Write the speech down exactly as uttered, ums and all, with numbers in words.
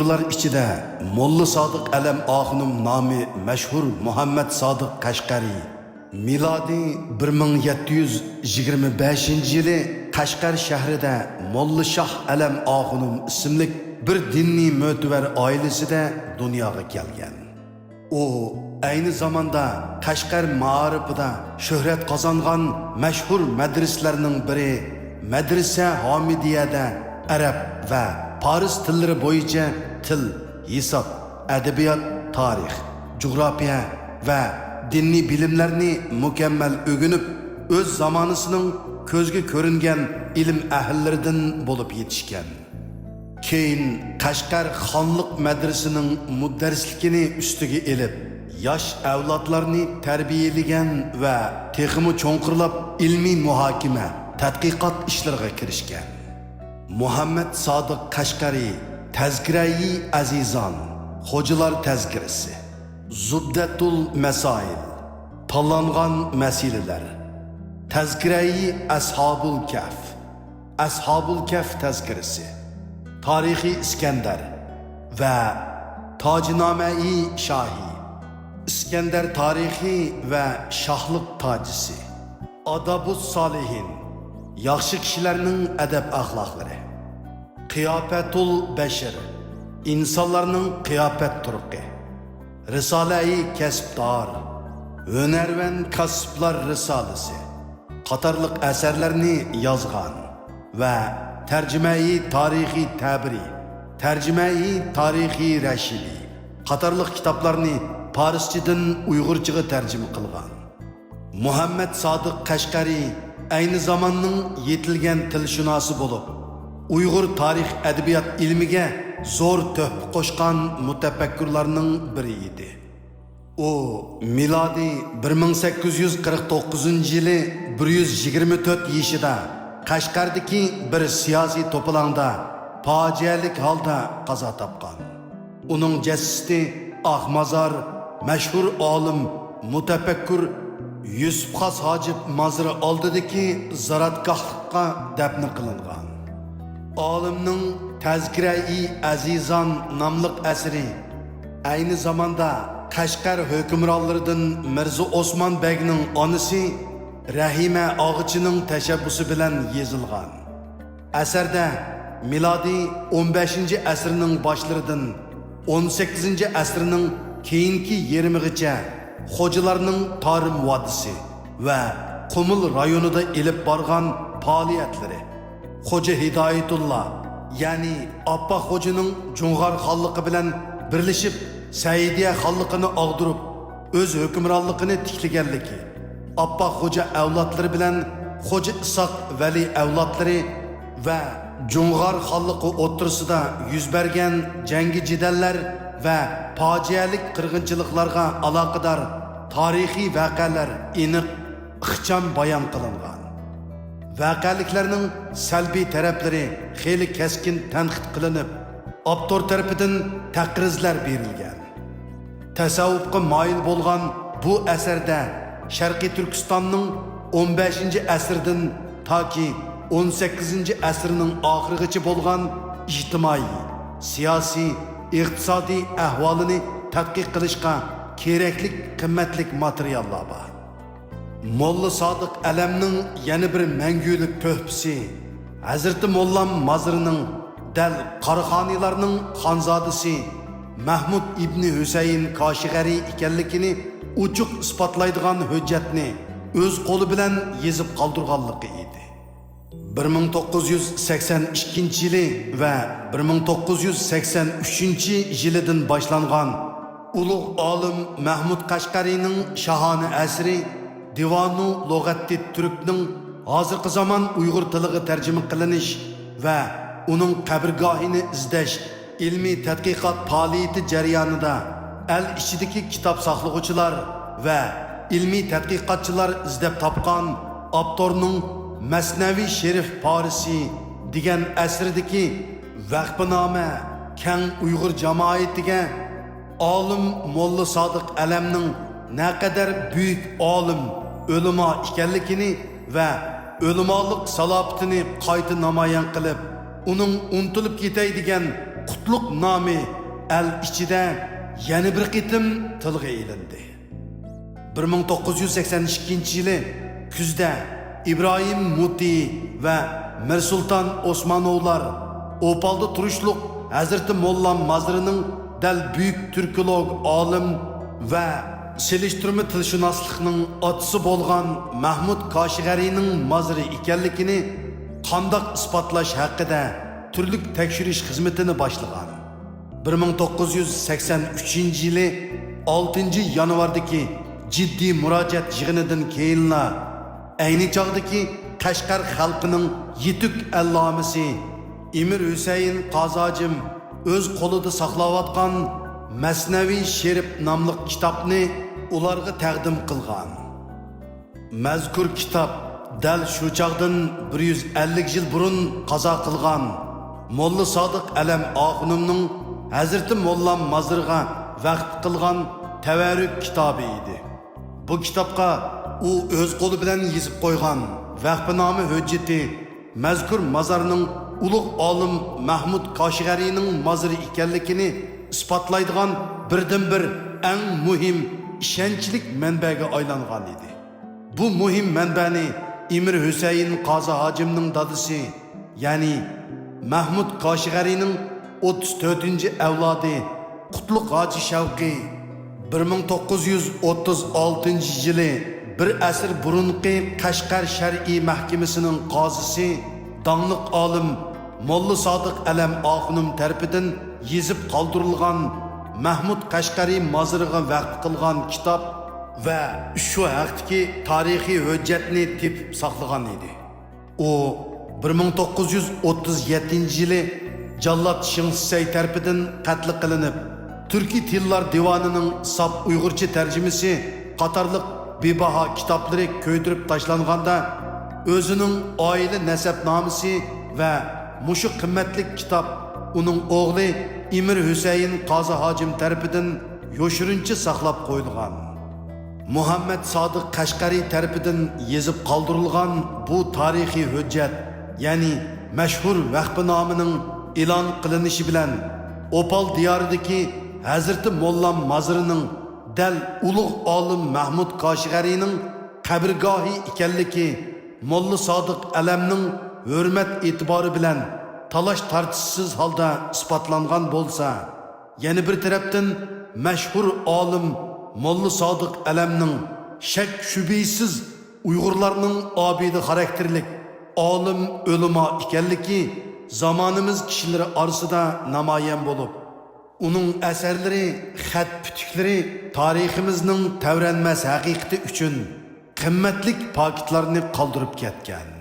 ئۇلار ئىچىدە موللا سادىق ئەلەم ئاخۇنۇم نامى مەشھۇر مۇھەممەد سادىق قەشقەرى، مىلادىي بىر مىڭ يەتتە يۈز يىگىرمە بەشىنچى يىلى قەشقەر شەھىرىدە موللا شاھ ئەلەم ئاخۇنۇم ئىسىملىك بىر دىنىي مۆتىۋەر ئائىلىسىدە دۇنياغا كەلگەن. ئۇ ئەينى زاماندا قەشقەر مائارىپىدا شۆھرەت قازانغان مەشھۇر مەدرىسىلەرنىڭ بىرى مەدرىسە ھامىدىيەدە ئەرەب ۋە پارس تىللىرى بويىچە تىل، ھېساب، ئەدەبىيات، تارىخ، جۇغراپىيە ۋە دىنىي بىلىملەرنى مۇكەممەل ئۆگىنىپ، ئۆز زامانىسىنىڭ كۆزگە كۆرۈنگەن ئىلىم ئەھلىلىرىدىن بولۇپ يېتىشكەن. كېيىن قەشقەر خانلىق مەدرىسىنىڭ مۇدەررىسلىكىنى ئۈستىگە ئېلىپ، ياش ئەۋلادلارنى تەربىيەلىگەن ۋە تېخىمۇ چوڭقۇرلاپ ئىلمىي مۇھاكىمە، تەتقىقات ئىشلىرىغا كىرىشكەن. مۇھەممەد سادىق قەشقەرى، تەزكىرەيى ئەزىزان، خوجىلار تەزكىرىسى، زۇبدەتۇل مەسائىل، تاللانغان مەسىلىلەر، تەزكىرەيى ئەسھابۇل كەھف، ئەسھابۇل كەھف تەزكىرىسى، تارىخى ئىسكەندەر ۋە تاجنامەئى شاھى، ئىسكەندەر تارىخى ۋە شاھلىق تاجىسى، ئادابۇس سالىھىن، ياخشى كىشىلەرنىڭ ئەدەپ ئەخلاقلىرى، قىياپەتۇل بەشىر، ئىنسانلارنىڭ قىياپەت تۇرقى، رىسالەئى كەسىپدار، ھۈنەرۋەن كاسىپلار رىسالىسى، قاتارلىق ئەسەرلەرنى يازغان ۋە تەرجىمەئى تارىخى تەبىرى، تەرجىمەئى تارىخى رەشىدى قاتارلىق كىتابلارنى پارسچىدىن ئۇيغۇرچىغا تەرجىمە قىلغان. مۇھەممەد سادىق قەشقەرى ئەينى زاماننىڭ يېتىلگەن تىلشۇناسى بولۇپ، ئۇيغۇر تارىخ ئەدەبىيات ئىلمىگە زور تۆھپە قوشقان مۇتەپەككۇرلارنىڭ بىرى ئىدى. ئۇ مىلادىي بىر مىڭ سەككىز يۈز قىرىق توققۇزىنچى يىلى بىر يۈز يىگىرمە تۆت يېشىدا قەشقەردىكى بىر سىياسىي توپىلاڭدا پاجىئەلىك ھالدا قازا تاپقان. ئۇنىڭ جەسىتى ئاقمازار مەشھۇر ئالىم، مۇتەپەككۇر يۈسۈپ خاس ھاجىپ مازىرى ئالدىدىكى زاراتگاھلىققا دەپنە قىلىنغان. ئالىمنىڭ تەزكىرەئى ئەزىزان ناملىق ئەسىرى ئەينى زاماندا قەشقەر ھۆكۈمرانلىرىدىن مىرزا ئوسمان بەگنىڭ ئانىسى رەھىمە ئاغىچىنىڭ تەشەببۇسى بىلەن يېزىلغان. ئەسەردە مىلادىي ئون بەشىنچى ئەسىرنىڭ باشلىرىدىن ئون سەككىزىنچى ئەسىرنىڭ كېيىنكى يېرىمىغىچە خوجىلارنىڭ تارىم ۋادىسى ۋە قۇمۇل رايونىدا ئېلىپ بارغان پائالىيەتلىرى، خوجا ھىدايەتۇللا، يەنى ئاپپاق خوجىنىڭ جۇڭغار خانلىقى بىلەن بىرلىشىپ، سەئىدىيە خانلىقىنى ئاغدۇرۇپ، ئۆز ھۆكۈمرانلىقىنى تىكلىگەنلىكى، ئاپپاق خوجا ئەۋلادلىرى بىلەن خوجا ئىسھاق ۋەلى ئەۋلادلىرى ۋە جۇڭغار خانلىقى ئوتتۇرىسىدا يۈز بەرگەن جەڭگى جېدەللەر ۋە پاجىئەلىك قىرغىنچىلىقلارغا ئالاقىدار تارىخىي ۋەقەلەر ئېنىق، ئىخچام بايان قىلىنغان. ۋەقەلىكلەرنىڭ سەلبىي تەرەپلىرى خېلى كەسكىن تەنقىد قىلىنىپ، ئاپتور تەرىپىدىن تەقرىزلەر بېرىلگەن. تەسەۋۋۇپقا مايىل بولغان بۇ ئەسەردە شەرقىي تۈركىستاننىڭ ئون بەشىنچى ئەسىردىن تاكى ئون سەككىزىنچى ئەسىرنىڭ ئاخىرىغىچە بولغان ئىجتىمائىي، سىياسىي، ئىقتىسادىي ئەھۋالىنى تەتقىق قىلىشقا كېرەكلىك قىممەتلىك ماتېرىياللار بار. موللا سادىق ئەلەمنىڭ يەنە بىر مەڭگۈلۈك تۆھپىسى، ھەزرىتى موللام مازىرىنىڭ دەل قاراخانىيلارنىڭ خانزادىسى مەھمۇد ئىبنى ھۈسەيىن كاشىغەرى ئىكەنلىكىنى ئوچۇق ئىسپاتلايدىغان ھۆججەتنى ئۆز قولى بىلەن يېزىپ قالدۇرغانلىقى ئىدى. بىر مىڭ توققۇز يۈز سەكسەن ئىككىنچى يىلى ۋە بىر مىڭ توققۇز يۈز سەكسەن ئۈچىنچى يىلىدىن باشلانغان ئۇلۇغ ئالىم مەھمۇد قەشقەرىنىڭ شاھانە ئەسىرى دىۋانۇ لۇغەتتى تۈركنىڭ ھازىرقى زامان ئۇيغۇر تىلىغا تەرجىمە قىلىنىش ۋە ئۇنىڭ قەبرىگاھىنى ئىزدەش ئىلمىي تەتقىقات پائالىيىتى جەريانىدا ئەل ئىچىدىكى كىتاب ساقلىغۇچىلار ۋە ئىلمىي تەتقىقاتچىلار ئىزدەپ تاپقان ئاپتورنىڭ مەسنەۋى شېرىف پارىسى دېگەن ئەسىرىدىكى ۋەقپىنامە كەڭ ئۇيغۇر جامائىتىگە ئالىم موللا سادىق ئەلەمنىڭ نەقەدەر بۈيۈك ئالىم، ئۆلىما ئىكەنلىكىنى ۋە ئۆلىمالىق سالاپىتىنى قايتا نامايان قىلىپ، ئۇنىڭ ئۇنتۇلۇپ كېتەي دېگەن قۇتلۇق نامى ئەل ئىچىدە يەنە بىر قېتىم تىلغا ئېلىندى. بىر مىڭ توققۇز يۈز سەكسەن ئىككىنچى يىلى كۈزدە ئىبراھىم مۇتى ۋە مىرسۇلتان ئوسمانوۋلار ئوپالدا تۇرۇشلۇق ھەزرىتى موللا مازىرىنىڭ دەل بۈيۈك تۈركولوگ ئالىم ۋە سېلىشتۇرما تىلشۇناسلىقنىڭ ئاتىسى بولغان مەھمۇد كاشغەرىنىڭ مازىرى ئىكەنلىكىنى قانداق ئىسپاتلاش ھەققىدە تۈرلۈك تەكشۈرۈش خىزمىتىنى باشلىغان. بىر مىڭ توققۇز يۈز سەكسەن ئۈچىنچى يىلى ئالتىنچى يانۋاردىكى جىددىي مۇراجىئەت يىغىنىدىن كېيىنلا، ئەينى چاغدىكى قەشقەر خەلقىنىڭ يېتۈك ئەللامىسى ئىمىر ھۈسەيىن قازى ھاجىم ئۆز قولىدا ساقلاۋاتقان مەسنەۋى شېرىپ ناملىق كىتابنى ئۇلارغا تەقدىم قىلغان. مەزكۇر كىتاب دەل شۇ چاغدىن بىر يۈز ئەللىك يىل بۇرۇن قازا قىلغان موللا سادىق ئەلەم ئاخۇنۇمنىڭ ھەزرىتى موللا مازىرىغا ۋەقىپ قىلغان تەۋەررۈك كىتابى ئىدى. بۇ كىتابقا ئۇ ئۆز قولى بىلەن يېزىپ قويغان ۋەقپىنامە ھۆججىتى مەزكۇر مازارنىڭ ئۇلۇغ ئالىم مەھمۇد كاشغەرىنىڭ مازىرى ئىكەنلىكىنى ئىسپاتلايدىغان بىردىنبىر ئەڭ مۇھىم، ئىشەنچلىك مەنبەگە ئايلانغان ئىدى. بۇ مۇھىم مەنبەنى ئىمىر ھۈسەيىن قازى ھاجىمنىڭ دادىسى، يەنى مەھمۇد كاشغەرىنىڭ ئوتتۇز تۆتىنچى ئەۋلادى قۇتلۇق ھاجى شەۋقى بىر مىڭ توققۇز يۈز ئوتتۇز ئالتىنچى يىلى بىر ئەسىر بۇرۇنقى قەشقەر شەرئىي مەھكىمىسىنىڭ قازىسى، داڭلىق ئالىم موللا سادىق ئەلەم ئاخۇنۇم تەرىپىدىن يېزىپ قالدۇرۇلغان مەھمۇد قەشقەرى مازىرىغا ۋەقىپ قىلغان كىتاب ۋە شۇ ھەقتىكى تارىخىي ھۆججەتنى تېپىپ ساقلىغان ئىدى. ئۇ بىر مىڭ توققۇز يۈز ئوتتۇز يەتتىنچى يىلى جاللات شېڭ شىسەي تەرىپىدىن قەتل قىلىنىپ، تۈركىي تىللار دىۋانىنىڭ ساپ ئۇيغۇرچە تەرجىمىسى قاتارلىق بىباھا كىتابلىرى كۆيدۈرۈپ تاشلانغاندا، ئۆزىنىڭ ئائىلە نەسەبنامىسى ۋە مۇشۇ قىممەتلىك كىتاب ئۇنىڭ ئوغلى ئىمىر ھۈسەيىن قازى ھاجىم تەرىپىدىن يوشۇرۇنچە ساقلاپ قويۇلغان. مۇھەممەد سادىق قەشقەرى تەرىپىدىن يېزىپ قالدۇرۇلغان بۇ تارىخىي ھۆججەت، يەنى مەشھۇر ۋەقپىنامىنىڭ ئېلان قىلىنىشى بىلەن، ئوپال دىيارىدىكى ھەزرىتى موللا مازىرىنىڭ دەل ئۇلۇغ ئالىم مەھمۇد كاشغەرىنىڭ قەبرىگاھى ئىكەنلىكى موللا سادىق ئەلەمنىڭ ھۆرمەت ئېتىبارى بىلەن تالاش-تارتىشسىز ھالدا ئىسپاتلانغان بولسا، يەنە بىر تەرەپتىن، مەشھۇر ئالىم موللا سادىق ئەلەمنىڭ شەك-شۈبھىسىز ئۇيغۇرلارنىڭ ئابىدە خاراكتېرلىك ئالىم، ئۆلىما ئىكەنلىكى زامانىمىز كىشىلىرى ئارىسىدا نامايان بولۇپ، ئۇنىڭ ئەسەرلىرى، خەت پۈتۈكلىرى تارىخىمىزنىڭ تەۋرەنمەس ھەقىقىتى ئۈچۈن قىممەتلىك پاكىتلارنى قالدۇرۇپ كەتكەن.